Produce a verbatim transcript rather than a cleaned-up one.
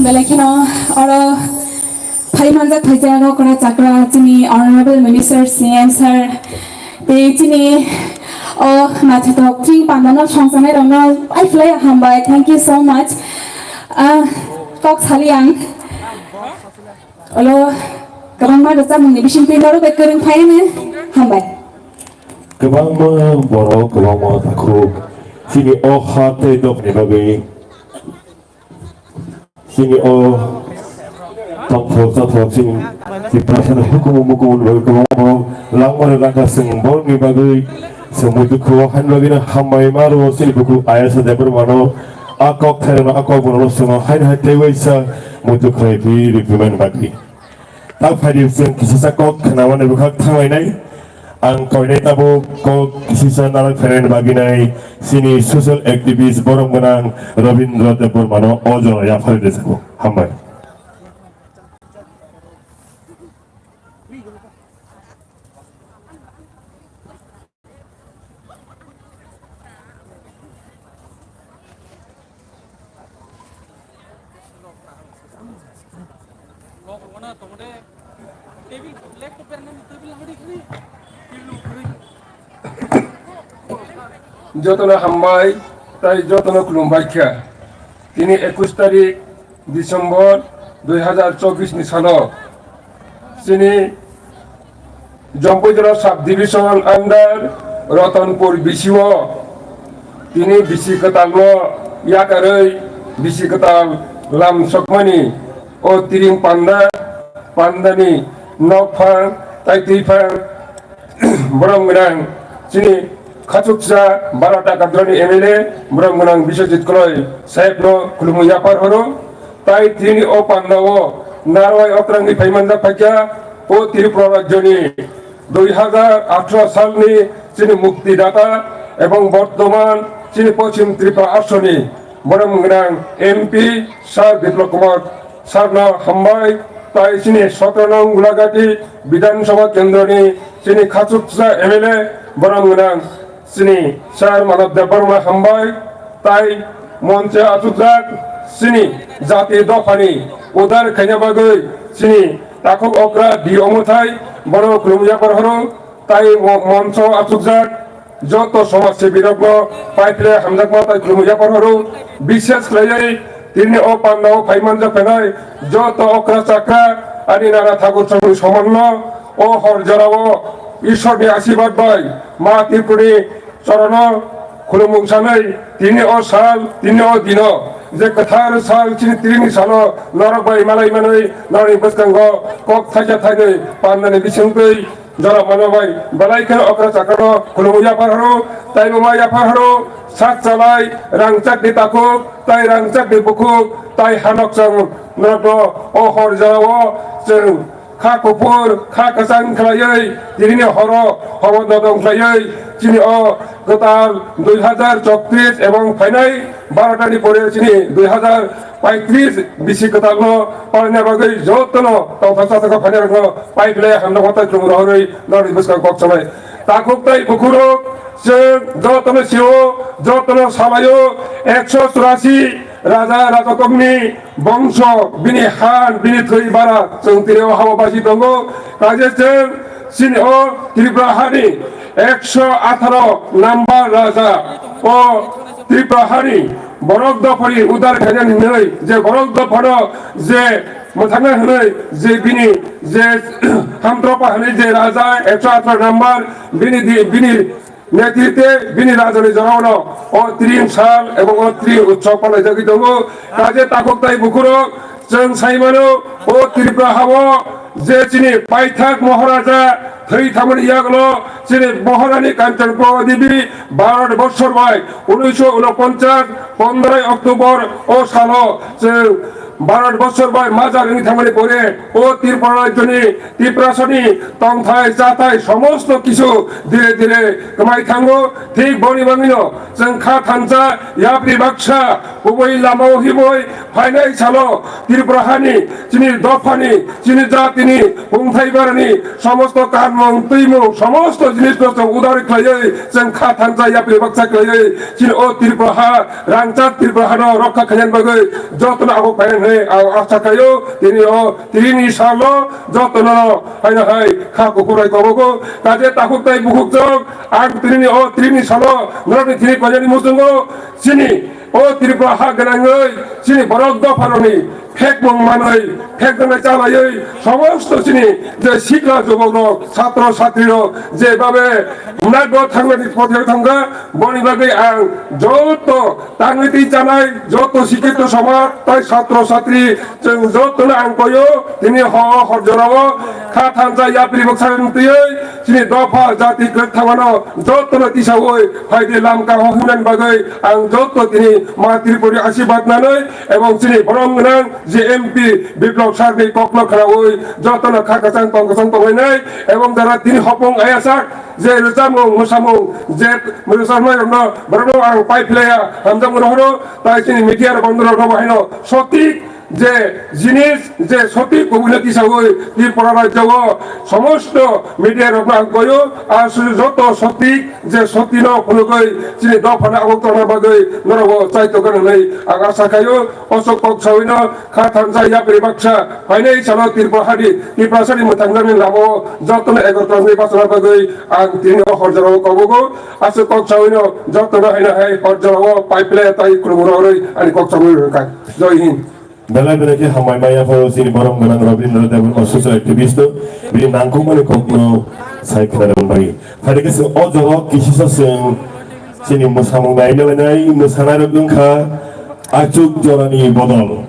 Belai kheno oro phai manjak phaijak okra chakra chini Honorable Minister C M sir tei chini o naithothok chini pandano songchanai rokno ai phlai hambai, thank you so much. Ah, kok sali ang. Olo kwbangma rwchapmungni bisingtwi norok bai kwrwng phaiani hambai. Kwbangma borok, kwbangma takhuk chini o ha tei dophani bagwi, chini o tongthok chathok chini Tiprasani hukumu mukumu ni bagwi kwbangma borok langmani langkha, chwng borokni bagwi chwng muitu khuo haini bagwino hambai ma rwo chini bukhuk ayasa Debbarmano a kok thairokno a kok borokno chwngno haini hai teiwi sa muitu khlai phi rwphimani bagwi. Tak phaidi chwng kisisa kok khnamani bwkhak thanglainai. Ang koinai tabuk kok kisisa narwk phainani bagwinai chini social activist borom gwnang Robindra Debbarmano o jora yapharwi rwjago. Hambai. Jotono hambai, tai jotono khulumbai kha. Tini ekush tarik December dui hazar chobbish ni salo chini Jampuijala sub division under Ratanpur B C o tini bisi kwtalno yakarwi bisi kwtal lam sokmani o tiring panda, pandani nokphang tai twiphang borom gwnang chini khachuksa barota kadrani M L A borom gwnang Biswajit Koloi sahebno khulumwi yaphar horo. Tai tini o pandao narwai okrangni phaimanjak phaikha o Tripura rajyoni dui hazar atharo salni chini muktidata ebong bortoman chini Poschim Tripura asoni borom gwnang M P Sir Biplab Kumar Sir no hambai, tai chini sotro nong Gulagati Bidhan Sabha Kendroni chini khachuksa M L A borom gwnang chini Sir Manav Debbarma hambai, tai monche achukjak chini jati dophani udar khaina bagwi chini takhuk okra D O mwthai bono khulumwi yaphar horo, tai mo-, moncho achukjak joto somaj sebi rokno paiphle hamjakma tai khulumwi yaphar horo, bishes khlaiwi tini o pandao phaimanjak phainai joto okra chakra ani nana thakur chongni somonno o hor jorao Ishorni asibad bai Ma Tripurani chorono khulumung sanwi tini o sal, tini o dino je kwthar sal chini tiringni salo norok bai malai manwi norokni bwskango kok thaisa thainwi pandani bisingtwi jora mano bai belai kheno okra chakrano khulumung yaphar horo, tai bo ma yaphar horo sak chalai rangchakni takhuk tai rangchakni bukhuk tai hanok chwng norokno o hor jorao chwng kha kuphur, kha kwchang khlaiwi, tinini horo hobo nodong khlaiwi, chini o kwtal dui hazar chowtris ebong phainai barotani pore chini dui hazar paitris bisi kwtalno palna bagwi jotono tongthok chathokno phainairokno paiphle hamjakma tai khulumung rohorwi norokni bwskango kok sanai. Takhuk tai bukhurok chwng jotono sio, jotono salaio, ekso churasi raja rajakokni bongso, bini han, bini thwi bara chwng tini o hao basi tongo. Kaje chwng chini o Tripura hani ekso atharo number raja o Tripura hani borok dophani udar khainani hinwi je borok dophano je mwthangna hinwi je bini je hamtropa hinwi je raja ekso atharo number bini di, bini netritwe bini rajani jorao no o tring sal ebong o tring utsob palaijagwi tongo. Kaje takhuk tai bukhurok chwng saimano o Tripura hao je chini paithak Maharaja thwi thangmani yagulo chini Maharani Kanchanprabha Devi Bharat borsor bai unisho unoponchas pondroi October o salo chwng Bharat borsor bai majak wngwi thangmani pore o Tripura rajyoni Tiprasani tongthai chathai somosto kisu dire dire kwmai thango. Thik boni bagwino chwng kha thansa yapri baksa kubui lamao himwi phainai salo Tripura hani chini dophani chini jatini hungthai barani somosto kanmung twimung somosto jinisno chwng udari khlaiwi chwng kha thansa yapri baksa khlaiwi chini o Tripura ha rangchak Tripura hano rokha khainani bagwi jotono abo phainai hwnwi Ang asa khaio, tini o, tini ni salo, jotono, haino hai, kha kukurai kobogo, kaje takhuk tai bukhuk jok, ang tini ni o, tini ni salo, norok ni tini konyani muchungo, chini, o Tripura ha gwnangwi, chini borok dopharokni, phekmung manwi, phekjaknai chalaiwi, somosto chini je sikla jubokrok, chhatro chhatrirok, je babe naibo thangnani pothe thangkha, boni bagwi ang joto tangwi twi chanai, joto sikito somaj tai chhatro chhatri, chwng jotono ang koyo, tini ho hor jorao kha thansa yapri bwksa twiwi, chini dopha jati kwthangmano jotono tisawi, phaidi lamka ho hwnani bagwi ang joto tini ma Tripuri asibad nanwi, ebong chini borom gwnang je M P Biplop sir ni kokno khwnawi jotono kha kwchang tong kwchang tonglainai, ebong jara tini hopong ayasak je rwchapmung mwsamung je rwchapnai rokno borokno ang pai phlaiya hamjakmung rohoro, tai chini media rok bondorok robo haino sotik je jinis je sotik kubui no tisawi Tripura rajyo o somosto media rokno ang koyo, aswk joto sotik je sotino phunugwi chini dophano abo tongna bagwi norok bo chaitokgani hwnwi ang asa khaio. Osok kok sawino kha thansa yapri baksa phainai salo Tripura hari Tiprasani mwthangjakni lamao jotono egotrongwi bachana bagwi ang tini o horjorao kobogo. Aswk kok sawino jotono haino hai horjorao pipeline tai khulumung rogwi ani kok sawino rwkha. Jai Hind. Belai belai khe hambai maya pho chini borom gwnang Rabindra Dewan o social activist o bini nangkukmani kokno sai khna rwmani bagwi. Phaidi khe chwng o jorao kisisa chwng chini mwsamung naina lainai mwsanairok wngkha achuk jorani bodol.